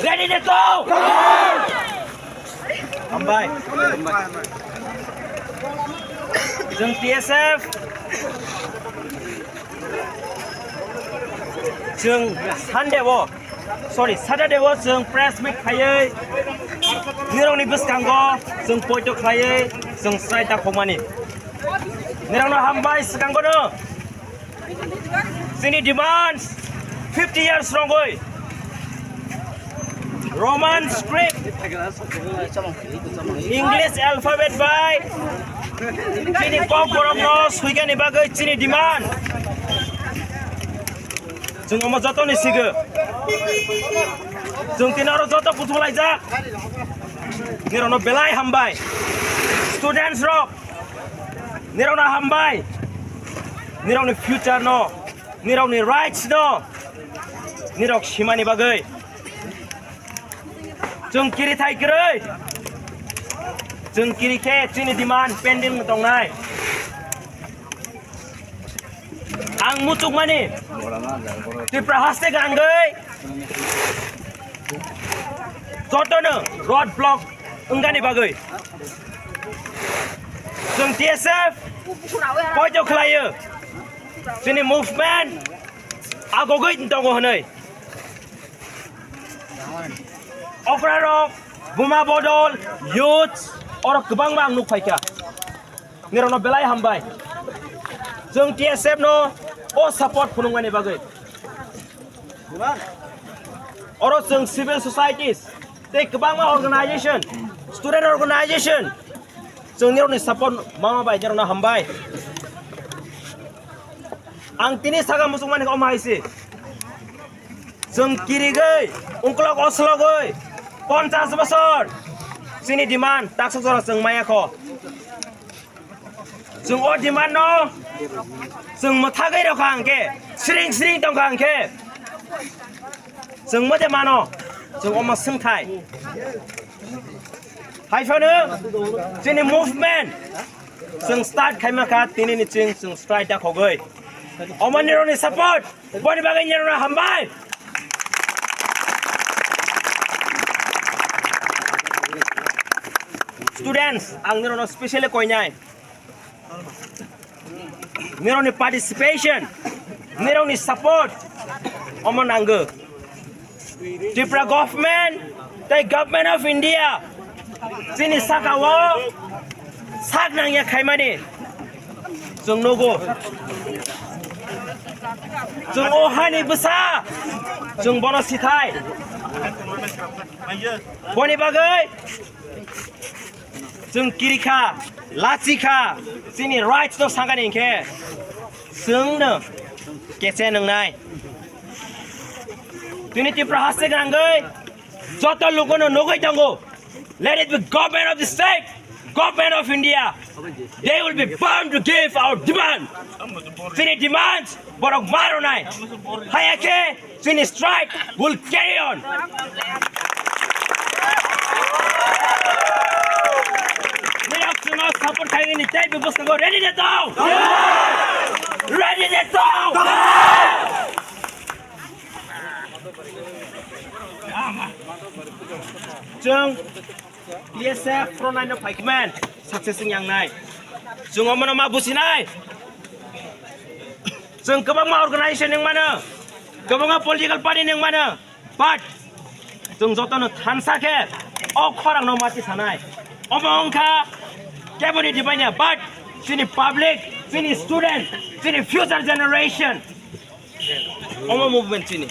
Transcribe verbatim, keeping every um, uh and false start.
Ready de tong? Hambai. Chwng T S F. Chwng Sunday o, sorry, Saturday o chwng press meet khaiwi nirokni bwskango chwng poito khlaiwi chwng chwrai ta khokmani. Nirokno hambai swkango no. Chini demands fifty years rongwi. Roman script, English alphabet bai chini kok borok no suigani bagwi chini demand. Chwng omo joto ni sigo. Chwng tini oro joto buthung laijak. Nirokno belai hambai. Students rok, nirokno hambai. Nirokni future no, nirokni rights no, nirok simani bagwi. Chwng kiri thai kwrwi. Chwng kiri khe chini demand pending tongnai. Ang muchukmani Tripura haste gangwi jotono road block wngani bagwi chwng T S F poito khlaio. Chini movement agogwi tongo hwnwi. Okrarok, buma bodol, youth, oro kwbangma ang nuk phaikha. Nirokno belai hambai. Chwng T S F no o support phunukmani bagwi. Oro chwng civil societies tei kwbangma organization, student organization, chwng nirokni support mama bai nirokno hambai. Ang tini saka muchungmani kok hai se. Chwng kirigwi, ungkulok oslogwi, ponchash bosor chini demand taksok jora chwng maya kho. Chwng o demand no chwng mwthagwi rokha hwnkhe, sring sring tongkha hwnkhe, chwng mode mano, chwng omo swngthai. Hai phano chini movement chwng start khaima kha, tini ni chwng chwng strike da khogwi. Omo nirokni support, boni bagwi nirokno hambai. Students, ang nirokno specially koinai. Nirokni participation, nirokni support omo nango. Tripura government tei Government of India chini saka o sak nangya khaimani chwng nugo. Chwng o hani bwsa chwng bono sithai. Boni bagwi chwng kirikha, lachikha, chini rights no sangani hinkhe chwngno kese nwngnai. Tini Tripura haste gangwi joto lukuno nugwi tongo. Let it be government of the state, government of India. They will be bound to give our demand. Chini demands borok maronai. Hayakhe chini strike will carry on. Nirok chwngno support khainani tei bwskango ready de tong? Ready de tong? Chwng T S F frontline no phaikhe man success wng yangnai. Chwng omono ma businai. Chwng kwbangma organization wng mano, kwbangma political party wng mano, but chwng jotono thansa khe o khorang no mati sanai. Omo wngkha keboni dibaina, but chini public, chini student, chini future generation. Omo movement chini.